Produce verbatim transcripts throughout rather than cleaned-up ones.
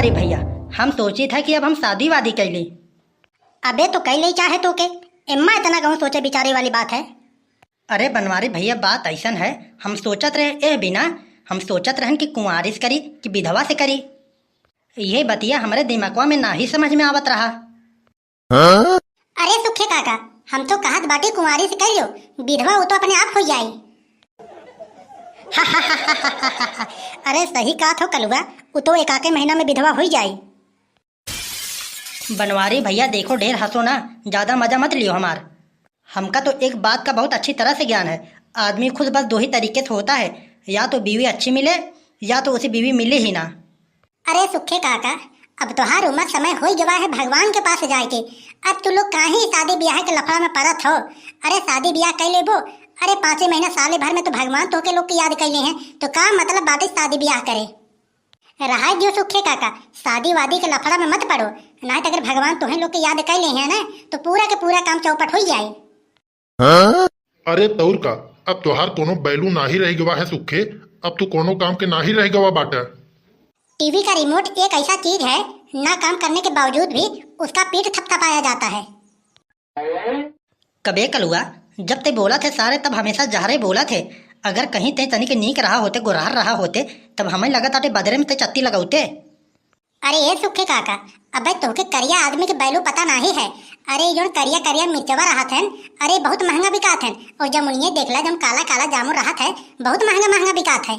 अरे भैया, हम सोचित है कि अब हम शादी वादी कइ ली। अबे तो कइ ले चाहे तो के, एम्मा इतना कहूँ सोचे बिचारे वाली बात है। अरे बनवारी भैया, बात अइसन है, हम सोचत रहे एह बिना, हम सोचत रहन कि कुंवारी से करी कि विधवा से करी। ये बतिया हमरे दिमागवा में नाही समझ में आवत रहा। अरे सुखे काका, हम तो कहत बाटी कुंवारी से कइ लियो, विधवा उ तो अपने आप होइ जाई। अरे सही कहत हो कलुआ, उ तो एकाके महीना में विधवा होइ जाई। बनवारी भैया देखो, ढेर हंसो ना, ज्यादा मजा मत लियो हमार। हमका तो एक बात का बहुत अच्छी तरह से ज्ञान है, आदमी खुश बस दो ही तरीके से होता है, या तो बीवी अच्छी मिले, या तो उसे बीवी मिले ही ना। अरे सुखे काका, अब तोहार उम्र समय होइ गवा है भगवान के पास जाए के। अब तू लोग काहे शादी ब्याह के लफड़ा में पड़त हो? अरे शादी ब्याह कइ लेबो, अरे पाँचे महीना साले भर में तो भगवान तोहके लोग के याद कइ ले हैं, तो का मतलब बाटे शादी ब्याह करे? रहाई दियो सुखे काका, शादी वादी के लफड़ा में मत पड़ो, नाहीं तो अगर भगवान तोहे लोग के याद कइ ले हैं ना, तो पूरा के पूरा काम चौपट होइ जाए। अरे तौर का, अब तोहार कोनो बैलू नाही रह गवा है सुखे, अब तू कोनो काम के नाही रह गवा बाटा। टीवी का रिमोट एक ऐसा चीज है, ना काम करने के बावजूद भी उसका पीठ थपथपाया जाता है। कबे कलुआ, जब ते बोलत है सारे तब हमेशा जहरे बोलत है। अगर कहीं ते तनिक नीक रहा होते, गोरहर रहा होते, तब हमें लगत आटे बदरे में ते चत्ती लगौते। अरे ए सुखे काका, अबे तोहके करिया आदमी के बैलू पता नाही है। अरे जौन करिया करिया मिर्चवा रहत हन, अरे बहुत महंगा बिकात हन। और जमुनिये देखला जौन काला काला जामुन रहत है, बहुत महंगा महंगा बिकात है।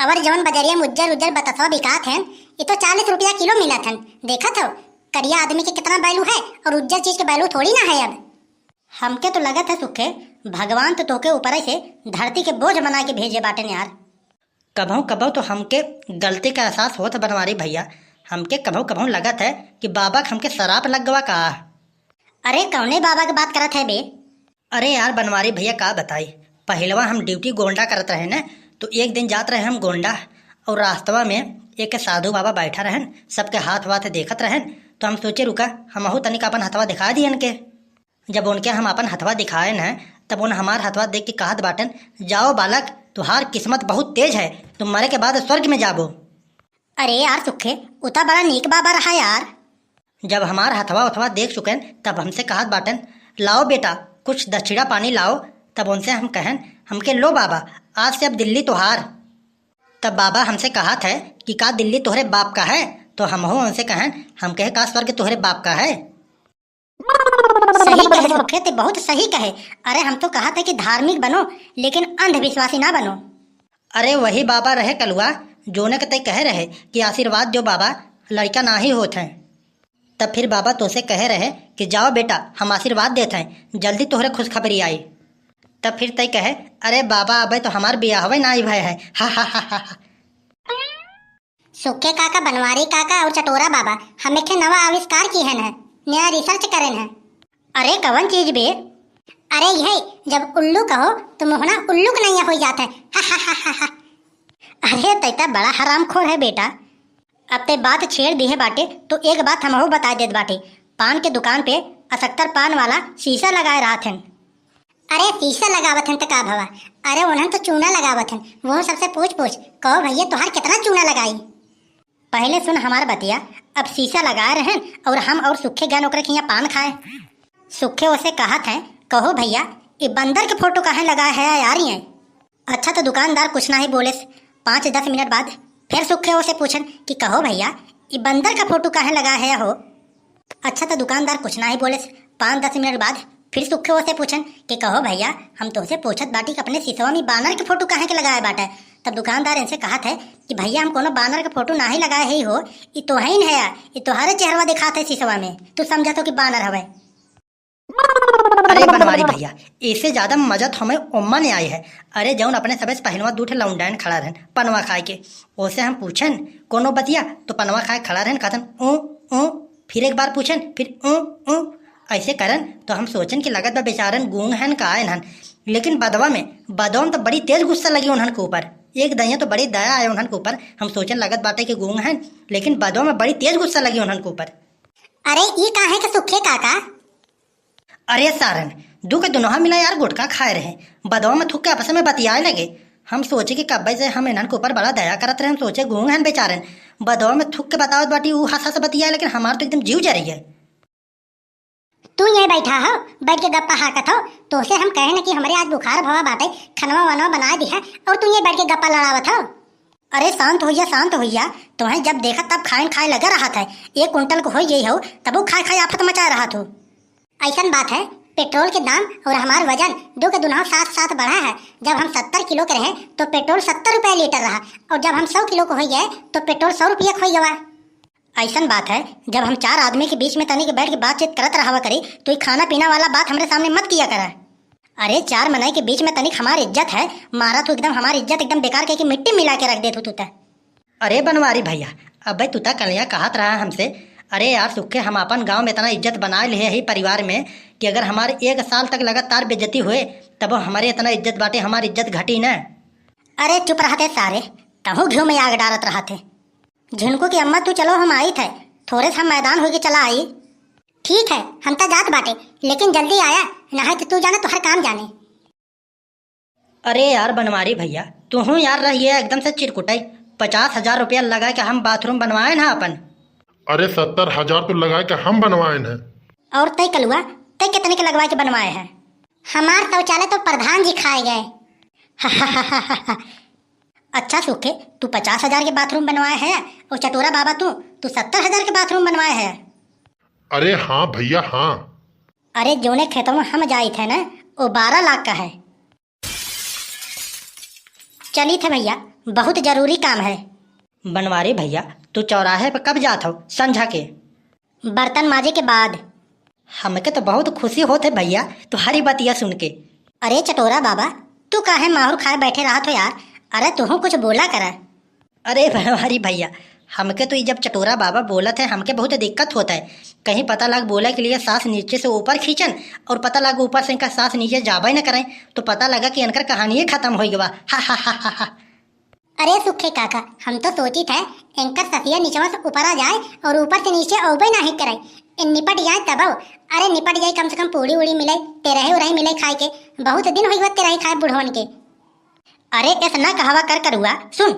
और जौन बजरिया में उज्जर उज्जर बतसवा बिकात हन, ये तो चालीस रुपया किलो मिलत हन। देखत हो करिया आदमी के कितना बैलू है और उज्जर चीज के बैलू थोड़ी ना है। अब हमके तो लगत है सुखे, भगवान तो तोहके ऊपर से धरती के बोझ बना के भेजे बाटेन यार। कबहूँ कबहूँ तो हमके गलती का एहसास होत है बनवारी भैया, हमके कबहूँ कबहूँ लगत है कि बाबा के हमके सराप लग गवा का। अरे कौने बाबा के बात करत है बे? अरे यार बनवारी भैया का बताई, पहिलवा हम ड्यूटी गोंडा करत रहे न, तो एक दिन जात रहे हम गोंडा और रास्तवा में एक साधु बाबा बैठा रहन, सबके हाथ वाथ देखत रहन, तो हम सोचे रुका हमहू तनिक अपन हथवा दिखा दियन के। जब उनके हम अपन हथवा दिखाएन है, तब उन हमार हथवा देख के कहत बाटन, "जाओ बालक, तुहार किस्मत बहुत तेज है, तुम मरे के बाद स्वर्ग में जाबो।" अरे यार सुखे, उता बड़ा नीक बाबा रहा यार। जब हमार हथवा उथवा देख चुकेन, तब हमसे कहत बाटन, "लाओ बेटा, कुछ दक्षिणा पानी लाओ।" तब उनसे हम कहन, "हमके लो बाबा, आज से अब दिल्ली तुहार।" तब बाबा हमसे कहत है कि "का दिल्ली तोहरे बाप का है?" तो हमहू उनसे कहन, "हम कहे का स्वर्ग तोहरे बाप का है?" सही कहे सुखे, ते बहुत सही कहे। अरे हम तो कहत है कि धार्मिक बनो, लेकिन अंधविश्वासी ना बनो। अरे वही बाबा रहे कलुआ, जोने के ते कहे रहे कि "आशीर्वाद दो बाबा, लड़का नाही होत हैं।" तब फिर बाबा तोसे कहे रहे कि "जाओ बेटा, हम आशीर्वाद देत हैं, जल्दी तोहरे खुशखबरी आई।" तब फिर ते कहे, "अरे बाबा, अबे तो हमार बियाहवे नाही भय है।" हा हा हा हा। सुखे काका, बनवारी काका और चटोरा बाबा, हम एक ठे नवा आविष्कार किहन है, नया research करेन है। अरे कवन चीज बे? अरे यही, जब उल्लू कहो तो मोहना उल्लू के नैया हो जात है। अरे तै त बड़ा हरामखोर है बेटा। अब ते बात छेड़ दिहे बाटे तो एक बात हमहू बता देत बाटे। पान के दुकान पे असकतर पान वाला शीशा लगाए रहत हन। अरे शीशा लगावत हन त का भवा? अरे उन्हन तो चूना लगावत हन, वो सबसे पूछ पूछ, कहो भैया तोहार कितना चूना लगाई? पहले सुन हमार बतिया। अब शीशा लगाए रहन और हम और सुखे गन ओकरे खिया पान खाए। सुखे ओसे कहत है, "कहो भैया, ई बंदर के फोटो काहे लगाए है यार ये?" अच्छा तो दुकानदार कुछ नाही बोलेस। पाँच दस मिनट बाद फिर सुखे ओसे पूछन कि "कहो भैया, ई बंदर का फोटो काहे लगाए है हो?" अच्छा तो दुकानदार कुछ नाही बोलेस। पाँच दस मिनट बाद फिर सुखे ओसे पूछन कि "कहो भैया, हम तोसे पूछत बाटी कि अपने सिसवा में बानर के फोटो काहे के लगाए बाटे?" तब दुकानदार इनसे कहत है कि "भैया, हम कोनो बानर के फोटो नाही लगाए है हो, ई तोहइन है, ई तोहरे चेहरवा दिखात है सिसवा में, तू समझत हो कि बानर हवे।" अरे बनवारी भैया, एसे ज्यादा मजा तो हमें ओम्मा ने आई है। अरे जौन अपने सबे से पहिलवा दू ठे लौंडैन खड़ा रहन पनवा खाए के, ओसे हम पूछन कोनो बतिया तो पनवा खाए खड़ा रहन, कहतन ऊँ ऊँ। फिर एक बार पूछन, फिर ऊँ ऊँ। ऐसे करन तो हम सोचन कि लगत बा बेचारन गूंग हन का आयन हन। लेकिन बदवा में, बदवा में तो बड़ी तेज गुस्सा लगी उन्हन के ऊपर। एक दइया तो बड़ी दया आए उन्हन के ऊपर। हम सोचन लगत बाटे कि गूंग हन, लेकिन बदवा में बड़ी तेज गुस्सा लगी उन्हन के ऊपर। अरे ई काहे के सुखे काका? अरे सारन, दू के दुनोहा मिला यार गुटखा खाए रहे, बदवा में थूक के आपस में बतियाए लगे। हम सोचे कि कब्बे से हम इन्हन के ऊपर बड़ा दया करत रहे, हम सोचे गूंग हन बेचारन, बदवा में थूक के बतावत बाटी, ऊ हंस हंस बतिया, लेकिन हमार तो एकदम जीव जरी है। तू यहीं बैठा हो, बैठ के गप्पा हाकत हो। तोसे हम कहे न कि हमरे आज बुखार भवा बाटे, खनवा वनवा बनाए दिहा, और तू यहीं बैठ के गप्पा लड़ावत हो। अरे शांत होइया, शांत होइया, तोहें जब देखा तब खाए न खाए लगा रहत है। एक कुंटल को होई गई हो, तबो खाए खाए आफत मचाए रहत हो। ऐसन बात है, पेट्रोल के दाम और हमार वजन दो के दुनहो साथ साथ बढ़ा है। जब हम सत्तर किलो के रहे तो पेट्रोल सत्तर रुपया लीटर रहा, और जब हम सौ किलो को हो गए तो पेट्रोल सौ रुपया के हो गवा। ऐसन बात है, जब हम चार आदमी के बीच में तनिक बैठ के बातचीत करत रहवा करी, तो ई खाना पीना वाला बात हमरे सामने मत किया करा। अरे, चार मनई के बीच में तनिक हमार इज्जत है, मारा तू एकदम हमार इज्जत एकदम बेकार कइके मिट्टी मिला के रख देत हो तू त। अरे बनवारी भैया, अबे तू त कलिया कहत रहा हमसे, अरे यार सुखे, हम अपन गांव में इतना इज्जत बनाए लिहे ही परिवार में कि अगर हमार एक साल तक लगातार बेइज्जती हुए, तब हमरे इतना इज्जत बाटे, हमार इज्जत घटी न। अरे चुप रहते सारे, तहूँ घिउ में आग डारत रहते। झुनकू की अम्मा, तू चलो, हम आइत है, थोरे से हम मैदान होके चला आई। ठीक है, हम त जात बाटे, लेकिन जल्दी आया, नाहीं त तू जाने तोहर काम जाने। अरे यार बनवारी भैया, तुहूँ यार रहिए एकदम से चिरकुटाई। पचास हजार रुपया लगा के हम बाथरूम बनवाए ना अपन। अरे सत्तर हजार तो लगा के हम बनवाए हैं। और तय कलुआ, तय कितने के लगवा के बनवाए है? हमार शौचालय तो प्रधान जी खाए गए। अच्छा सुखे, तू पचास हजार के बाथरूम बनवाए है और चटोरा बाबा तू, तू सत्तर हजार के बाथरूम बनवाए है। अरे हाँ भैया, हाँ। अरे जोने खेतवा हम जाइत है ना, वो बारह लाख का है। चलित है भैया, बहुत जरूरी काम है। बनवारी भैया, तू चौराहे पर कब जात हो संझा के? बर्तन माजे के बाद। हमके तो बहुत खुशी होत है भैया, तुम्हारी बतिया सुन के। अरे चटोरा बाबा, तू काहे माहुर खाए बैठे रहत हो यार? अरे तुहूँ कुछ बोला करा। अरे बनवारी भैया, हमके तो ई जब चटोरा बाबा बोलत है, हमके बहुत दिक्कत होत है। कहीं पता लग बोले के लिए साँस नीचे से ऊपर खींचन और पता लग ऊपर से इनका साँस नीचे जाबे न करें, तो पता लगा कि इनकर कहानिये खत्म होइ गवा। हा, हा, हा, हा, हा। अरे सुखे काका, हम तो सोचित है इनकर ससिया निचवा से ऊपर आ जाए और ऊपर से नीचे औबे नाही करे, इन निपट जाए तबो। अरे निपट जाए, कम से कम पूड़ी उड़ी मिले, तेरहे उरहे मिले खाए के। बहुत दिन होइ गवा तेरहे खाए बुढ़वन के। अरे ऐस ना कहवा कर करुआ, सुन।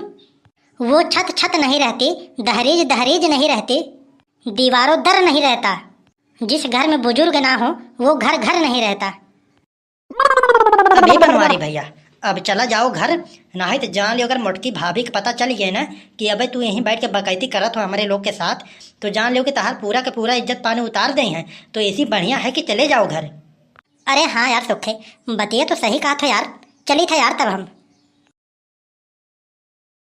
वो छत छत नहीं रहती, दहलीज दहलीज नहीं रहती, दीवारों दर नहीं रहता। जिस घर में बुजुर्ग ना हो, वो घर घर नहीं रहता। अबे बनवारी भैया, अब चला जाओ घर, नाहीं तो जान लियो अगर मोटकी भाभी के पता चल गए ना कि अबे तू यहीं बैठ के बकैती करत हो हमरे लोग के साथ, तो जान लियो कि तहार पूरा के पूरा इज्जत पानी उतार दे हैं। तो ऐसी बढ़िया है कि चले जाओ घर। अरे हाँ यार सुखे, बतिया तो सही कहा था यार, चली था यार तब हम।